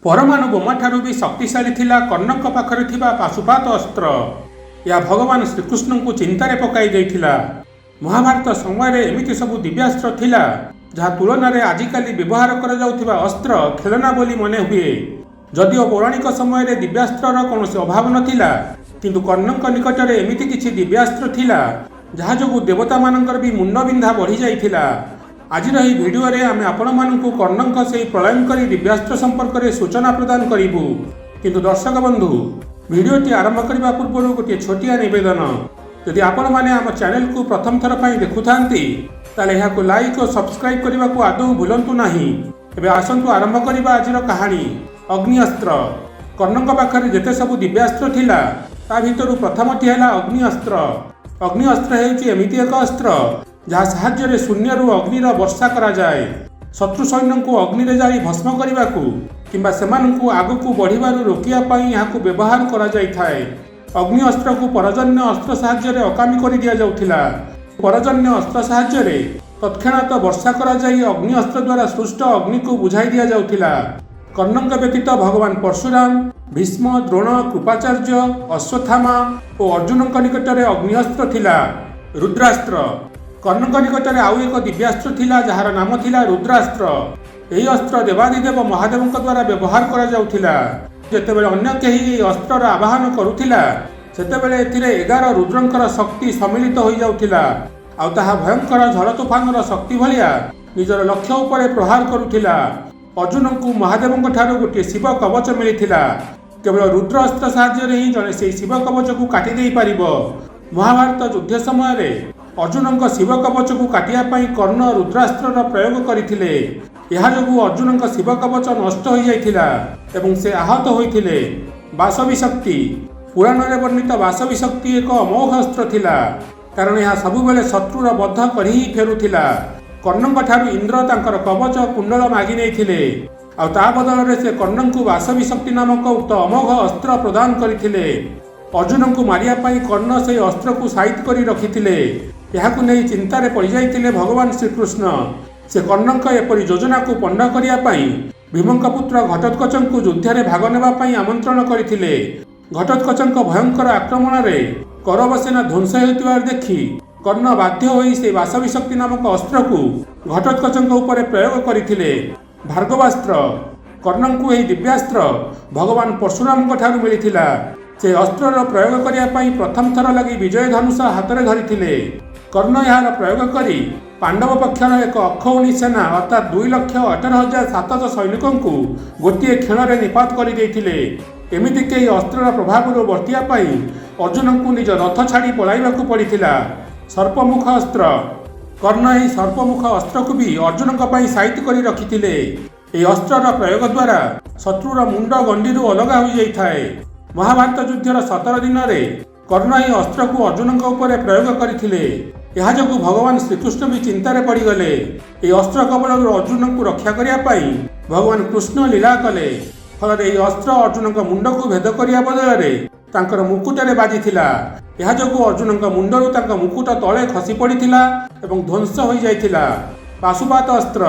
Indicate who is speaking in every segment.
Speaker 1: ପରମାଣୁ ବୋମାଠାରୁ ବି ଶକ୍ତିଶାଳୀ ଥିଲା କର୍ଣ୍ଣଙ୍କ ପାଖରେ ଥିବା ପାଶୁପାତ ଅସ୍ତ୍ର। ଏହା ଭଗବାନ ଶ୍ରୀକୃଷ୍ଣଙ୍କୁ ଚିନ୍ତାରେ ପକାଇ ଦେଇଥିଲା। ମହାଭାରତ ସମୟରେ ଏମିତି ସବୁ ଦିବ୍ୟାସ୍ତ୍ର ଥିଲା, ଯାହା ତୁଳନାରେ ଆଜିକାଲି ବ୍ୟବହାର କରାଯାଉଥିବା ଅସ୍ତ୍ର ଖେଳନା ବୋଲି ମନେ ହୁଏ। ଯଦିଓ ପୌରାଣିକ ସମୟରେ ଦିବ୍ୟାସ୍ତ୍ରର କୌଣସି ଅଭାବ ନଥିଲା, କିନ୍ତୁ କର୍ଣ୍ଣଙ୍କ ନିକଟରେ ଏମିତି କିଛି ଦିବ୍ୟାସ୍ତ୍ର ଥିଲା, ଯାହା ଯୋଗୁଁ ଦେବତାମାନଙ୍କର ବି ମୁଣ୍ଡବିନ୍ଧା ବଢ଼ିଯାଇଥିଲା। ଆଜିର ଏହି ଭିଡ଼ିଓରେ ଆମେ ଆପଣମାନଙ୍କୁ କର୍ଣ୍ଣଙ୍କ ସେହି ପ୍ରଳୟଙ୍କରୀ ଦିବ୍ୟାସ୍ତ୍ର ସମ୍ପର୍କରେ ସୂଚନା ପ୍ରଦାନ କରିବୁ। କିନ୍ତୁ ଦର୍ଶକ ବନ୍ଧୁ, ଭିଡ଼ିଓଟି ଆରମ୍ଭ କରିବା ପୂର୍ବରୁ ଗୋଟିଏ ଛୋଟିଆ ନିବେଦନ। ଯଦି ଆପଣମାନେ ଆମ ଚ୍ୟାନେଲକୁ ପ୍ରଥମ ଥର ପାଇଁ ଦେଖୁଥାନ୍ତି, ତାହେଲେ ଏହାକୁ ଲାଇକ୍ ଓ ସବସ୍କ୍ରାଇବ୍ କରିବାକୁ ଆଦୌ ଭୁଲନ୍ତୁ ନାହିଁ। ଏବେ ଆସନ୍ତୁ ଆରମ୍ଭ କରିବା ଆଜିର କାହାଣୀ, ଅଗ୍ନିଅସ୍ତ୍ର। କର୍ଣ୍ଣଙ୍କ ପାଖରେ ଯେତେ ସବୁ ଦିବ୍ୟାସ୍ତ୍ର ଥିଲା, ତା ଭିତରୁ ପ୍ରଥମଟି ହେଲା ଅଗ୍ନିଅସ୍ତ୍ର। ଅଗ୍ନିଅସ୍ତ୍ର ହେଉଛି ଏମିତି ଏକ ଅସ୍ତ୍ର, ଯାହା ସାହାଯ୍ୟରେ ଶୂନ୍ୟରୁ ଅଗ୍ନିର ବର୍ଷା କରାଯାଏ। ଶତ୍ରୁ ସୈନ୍ୟଙ୍କୁ ଅଗ୍ନିରେ ଜାଳି ଭସ୍ମ କରିବାକୁ କିମ୍ବା ସେମାନଙ୍କୁ ଆଗକୁ ବଢ଼ିବାରୁ ରୋକିବା ପାଇଁ ଏହାକୁ ବ୍ୟବହାର କରାଯାଇଥାଏ। ଅଗ୍ନି ଅସ୍ତ୍ରକୁ ପରଜନ୍ୟ ଅସ୍ତ୍ର ସାହାଯ୍ୟରେ ଅକାମୀ କରି ଦିଆଯାଉଥିଲା। ପରଜନ୍ୟ ଅସ୍ତ୍ର ସାହାଯ୍ୟରେ ତତ୍କ୍ଷଣାତ ବର୍ଷା କରାଯାଇ ଅଗ୍ନି ଅସ୍ତ୍ର ଦ୍ୱାରା ସୃଷ୍ଟ ଅଗ୍ନିକୁ ବୁଝାଇ ଦିଆଯାଉଥିଲା। କର୍ଣ୍ଣଙ୍କ ବ୍ୟତୀତ ଭଗବାନ ପରଶୁରାମ, ଭୀଷ୍ମ, ଦ୍ରୋଣ, କୃପାଚାର୍ଯ୍ୟ, ଅଶ୍ୱତ୍ଥାମା ଓ ଅର୍ଜୁନଙ୍କ ନିକଟରେ ଅଗ୍ନିଅସ୍ତ୍ର ଥିଲା। ରୁଦ୍ରାସ୍ତ୍ର। କର୍ଣ୍ଣଙ୍କ ନିକଟରେ ଆଉ ଏକ ଦିବ୍ୟାସ୍ତ୍ର ଥିଲା, ଯାହାର ନାମ ଥିଲା ରୁଦ୍ରାସ୍ତ୍ର। ଏହି ଅସ୍ତ୍ର ଦେବାଧିଦେବ ମହାଦେବଙ୍କ ଦ୍ୱାରା ବ୍ୟବହାର କରାଯାଉଥିଲା। ଯେତେବେଳେ ଅନ୍ୟ କେହି ଏହି ଅସ୍ତ୍ରର ଆବାହନ କରୁଥିଲା, ସେତେବେଳେ ଏଥିରେ 11 ରୁଦ୍ରଙ୍କର ଶକ୍ତି ସମ୍ମିଳିତ ହୋଇଯାଉଥିଲା, ଆଉ ତାହା ଭୟଙ୍କର ଝଡ଼ ତୁଫାନର ଶକ୍ତି ଭଳିଆ ନିଜର ଲକ୍ଷ୍ୟ ଉପରେ ପ୍ରହାର କରୁଥିଲା। ଅର୍ଜୁନଙ୍କୁ ମହାଦେବଙ୍କ ଠାରୁ ଗୋଟିଏ ଶିବ କବଚ ମିଳିଥିଲା। କେବଳ ରୁଦ୍ର ଅସ୍ତ୍ର ସାହାଯ୍ୟରେ ହିଁ ଜଣେ ସେହି ଶିବ କବଚକୁ କାଟି ଦେଇପାରିବ। ମହାଭାରତ ଯୁଦ୍ଧ ସମୟରେ ଅର୍ଜୁନଙ୍କ ଶିବ କବଚକୁ କାଟିବା ପାଇଁ କର୍ଣ୍ଣ ରୁଦ୍ରାସ୍ତ୍ରର ପ୍ରୟୋଗ କରିଥିଲେ। ଏହା ଯୋଗୁଁ ଅର୍ଜୁନଙ୍କ ଶିବ କବଚ ନଷ୍ଟ ହୋଇଯାଇଥିଲା ଏବଂ ସେ ଆହତ ହୋଇଥିଲେ। ବାସବୀ ଶକ୍ତି। ପୁରାଣରେ ବର୍ଣ୍ଣିତ ବାସବୀ ଶକ୍ତି ଏକ ଅମୋଘ ଅସ୍ତ୍ର ଥିଲା, କାରଣ ଏହା ସବୁବେଳେ ଶତ୍ରୁର ବଧ କରି ହିଁ ଫେରୁଥିଲା। କର୍ଣ୍ଣଙ୍କ ଠାରୁ ଇନ୍ଦ୍ର ତାଙ୍କର କବଚ କୁଣ୍ଡଳ ମାଗି ନେଇଥିଲେ, ଆଉ ତା ବଦଳରେ ସେ କର୍ଣ୍ଣଙ୍କୁ ବାସବୀ ଶକ୍ତି ନାମକ ଉକ୍ତ ଅମୋଘ ଅସ୍ତ୍ର ପ୍ରଦାନ କରିଥିଲେ। ଅର୍ଜୁନଙ୍କୁ ମାରିବା ପାଇଁ କର୍ଣ୍ଣ ସେହି ଅସ୍ତ୍ରକୁ ସାଇତି କରି ରଖିଥିଲେ। ଏହାକୁ ନେଇ ଚିନ୍ତାରେ ପଡ଼ିଯାଇଥିଲେ ଭଗବାନ ଶ୍ରୀକୃଷ୍ଣ। ସେ କର୍ଣ୍ଣଙ୍କ ଏପରି ଯୋଜନାକୁ ପଣ୍ଡ କରିବା ପାଇଁ ଭୀମଙ୍କ ପୁତ୍ର ଘଟୋତ୍କଚଙ୍କୁ ଯୁଦ୍ଧରେ ଭାଗ ନେବା ପାଇଁ ଆମନ୍ତ୍ରଣ କରିଥିଲେ। ଘଟୋତ୍କଚଙ୍କ ଭୟଙ୍କର ଆକ୍ରମଣରେ କୌରବ ସେନା ଧ୍ୱଂସ ହେଉଥିବାର ଦେଖି କର୍ଣ୍ଣ ବାଧ୍ୟ ହୋଇ ସେହି ବାସବୀ ଶକ୍ତି ନାମକ ଅସ୍ତ୍ରକୁ ଘଟୋତ୍କଚଙ୍କ ଉପରେ ପ୍ରୟୋଗ କରିଥିଲେ। ଭାର୍ଗବାସ୍ତ୍ର। କର୍ଣ୍ଣଙ୍କୁ ଏହି ଦିବ୍ୟାସ୍ତ୍ର ଭଗବାନ ପରଶୁରାମଙ୍କ ଠାରୁ ମିଳିଥିଲା। ସେ ଅସ୍ତ୍ରର ପ୍ରୟୋଗ କରିବା ପାଇଁ ପ୍ରଥମ ଥର ଲାଗି ବିଜୟ ଧନୁଷ ହାତରେ ଧରିଥିଲେ। କର୍ଣ୍ଣ ଏହାର ପ୍ରୟୋଗ କରି ପାଣ୍ଡବ ପକ୍ଷର ଏକ ଅକ୍ଷୌହିଣୀ ସେନା, ଅର୍ଥାତ୍ 2,18,700 ସୈନିକଙ୍କୁ ଗୋଟିଏ କ୍ଷଣରେ ନିପାତ କରିଦେଇଥିଲେ। ଏମିତିକି ଏହି ଅସ୍ତ୍ରର ପ୍ରଭାବରୁ ବର୍ତ୍ତିବା ପାଇଁ ଅର୍ଜୁନଙ୍କୁ ନିଜ ରଥ ଛାଡ଼ି ପଳାଇବାକୁ ପଡ଼ିଥିଲା। ସର୍ପମୁଖ ଅସ୍ତ୍ର। କର୍ଣ୍ଣ ଏହି ସର୍ପମୁଖ ଅସ୍ତ୍ରକୁ ବି ଅର୍ଜୁନଙ୍କ ପାଇଁ ସାଇତି କରି ରଖିଥିଲେ। ଏହି ଅସ୍ତ୍ରର ପ୍ରୟୋଗ ଦ୍ୱାରା ଶତ୍ରୁର ମୁଣ୍ଡ ଗଣ୍ଡିରୁ ଅଲଗା ହୋଇଯାଇଥାଏ। ମହାଭାରତ ଯୁଦ୍ଧର 17 ଦିନରେ କର୍ଣ୍ଣ ଏହି ଅସ୍ତ୍ରକୁ ଅର୍ଜୁନଙ୍କ ଉପରେ ପ୍ରୟୋଗ କରିଥିଲେ। ଏହା ଯୋଗୁଁ ଭଗବାନ ଶ୍ରୀକୃଷ୍ଣ ବି ଚିନ୍ତାରେ ପଡ଼ିଗଲେ। ଏହି ଅସ୍ତ୍ର କବଳରୁ ଅର୍ଜୁନଙ୍କୁ ରକ୍ଷା କରିବା ପାଇଁ ଭଗବାନ କୃଷ୍ଣ ଲୀଳା କଲେ। ଫଳରେ ଏହି ଅସ୍ତ୍ର ଅର୍ଜୁନଙ୍କ ମୁଣ୍ଡକୁ ଭେଦ କରିବା ବଦଳରେ ତାଙ୍କର ମୁକୁଟରେ ବାଜିଥିଲା। ଏହା ଯୋଗୁଁ ଅର୍ଜୁନଙ୍କ ମୁଣ୍ଡରୁ ତାଙ୍କ ମୁକୁଟ ତଳେ ଖସି ପଡ଼ିଥିଲା ଏବଂ ଧ୍ୱଂସ ହୋଇଯାଇଥିଲା। ପାଶୁପାତ ଅସ୍ତ୍ର।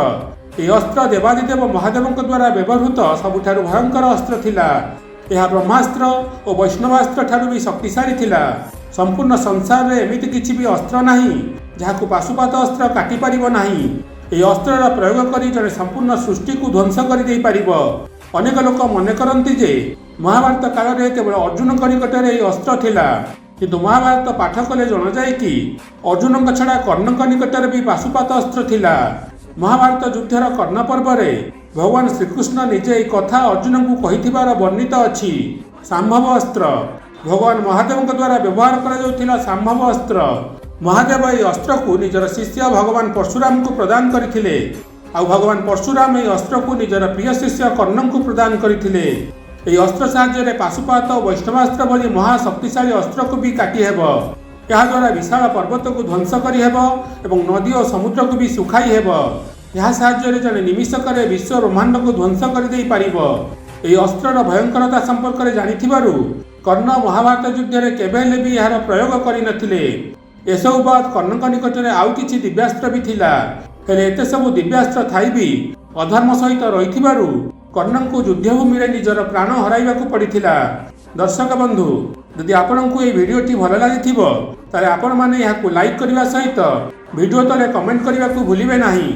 Speaker 1: ଏହି ଅସ୍ତ୍ର ଦେବାଦିଦେବ ମହାଦେବଙ୍କ ଦ୍ୱାରା ବ୍ୟବହୃତ ସବୁଠାରୁ ଭୟଙ୍କର ଅସ୍ତ୍ର ଥିଲା। ଏହା ବ୍ରହ୍ମାସ୍ତ୍ର ଓ ବୈଷ୍ଣବାସ୍ତ୍ର ଠାରୁ ବି ଶକ୍ତିଶାଳୀ ଥିଲା। ସମ୍ପୂର୍ଣ୍ଣ ସଂସାରରେ ଏମିତି କିଛି ବି ଅସ୍ତ୍ର ନାହିଁ, ଯାହାକୁ ପାଶୁପାତ ଅସ୍ତ୍ର କାଟି ପାରିବ ନାହିଁ। ଏହି ଅସ୍ତ୍ରର ପ୍ରୟୋଗ କରି ଜଣେ ସମ୍ପୂର୍ଣ୍ଣ ସୃଷ୍ଟିକୁ ଧ୍ୱଂସ କରିଦେଇପାରିବ। ଅନେକ ଲୋକ ମନେ କରନ୍ତି ଯେ ମହାଭାରତ କାଳରେ କେବଳ ଅର୍ଜୁନଙ୍କ ନିକଟରେ ଏହି ଅସ୍ତ୍ର ଥିଲା। କିନ୍ତୁ ମହାଭାରତ ପାଠ କଲେ ଜଣାଯାଏ କି ଅର୍ଜୁନଙ୍କ ଛଡ଼ା କର୍ଣ୍ଣଙ୍କ ନିକଟରେ ବି ପାଶୁପାତ ଅସ୍ତ୍ର ଥିଲା। ମହାଭାରତ ଯୁଦ୍ଧର କର୍ଣ୍ଣ ପର୍ବରେ ଭଗବାନ ଶ୍ରୀକୃଷ୍ଣ ନିଜେ ଏହି କଥା ଅର୍ଜୁନଙ୍କୁ କହିଥିବାର ବର୍ଣ୍ଣିତ ଅଛି। ଶାମ୍ଭବ ଅସ୍ତ୍ର। ଭଗବାନ ମହାଦେବଙ୍କ ଦ୍ୱାରା ବ୍ୟବହାର କରାଯାଉଥିଲା ଶାମ୍ଭବ ଅସ୍ତ୍ର। ମହାଦେବ ଏହି ଅସ୍ତ୍ରକୁ ନିଜର ଶିଷ୍ୟ ଭଗବାନ ପରଶୁରାମଙ୍କୁ ପ୍ରଦାନ କରିଥିଲେ, ଆଉ ଭଗବାନ ପରଶୁରାମ ଏହି ଅସ୍ତ୍ରକୁ ନିଜର ପ୍ରିୟ ଶିଷ୍ୟ କର୍ଣ୍ଣଙ୍କୁ ପ୍ରଦାନ କରିଥିଲେ। ଏହି ଅସ୍ତ୍ର ସାହାଯ୍ୟରେ ପାଶୁପାତ ଓ ବୈଷ୍ଣବାସ୍ତ୍ର ଭଳି ମହାଶକ୍ତିଶାଳୀ ଅସ୍ତ୍ରକୁ ବି କାଟି ହେବ। ଏହାଦ୍ୱାରା ବିଶାଳ ପର୍ବତକୁ ଧ୍ୱଂସ କରିହେବ ଏବଂ ନଦୀ ଓ ସମୁଦ୍ରକୁ ବି ଶୁଖାଇ ହେବ। ଏହା ସାହାଯ୍ୟରେ ଜଣେ ନିମିଷକରେ ବିଶ୍ୱ ବ୍ରହ୍ମାଣ୍ଡକୁ ଧ୍ୱଂସ କରିଦେଇପାରିବ। ଏହି ଅସ୍ତ୍ରର ଭୟଙ୍କରତା ସମ୍ପର୍କରେ ଜାଣିଥିବାରୁ କର୍ଣ୍ଣ ମହାଭାରତ ଯୁଦ୍ଧରେ କେବେ ହେଲେ ବି ଏହାର ପ୍ରୟୋଗ କରିନଥିଲେ। ଏସବୁ ବାଦ କର୍ଣ୍ଣଙ୍କ ନିକଟରେ ଆଉ କିଛି ଦିବ୍ୟାସ୍ତ୍ର ବି ଥିଲା। ହେଲେ ଏତେ ସବୁ ଦିବ୍ୟାସ୍ତ୍ର ଥାଇ ବି ଅଧର୍ମ ସହିତ ରହିଥିବାରୁ କର୍ଣ୍ଣଙ୍କୁ ଯୁଦ୍ଧଭୂମିରେ ନିଜର ପ୍ରାଣ ହରାଇବାକୁ ପଡ଼ିଥିଲା। ଦର୍ଶକ ବନ୍ଧୁ, ଯଦି ଆପଣଙ୍କୁ ଏହି ଭିଡ଼ିଓଟି ଭଲ ଲାଗିଥିବ, ତାହେଲେ ଆପଣମାନେ ଏହାକୁ ଲାଇକ୍ କରିବା ସହିତ ଭିଡ଼ିଓ ତଳେ କମେଣ୍ଟ କରିବାକୁ ଭୁଲିବେ ନାହିଁ।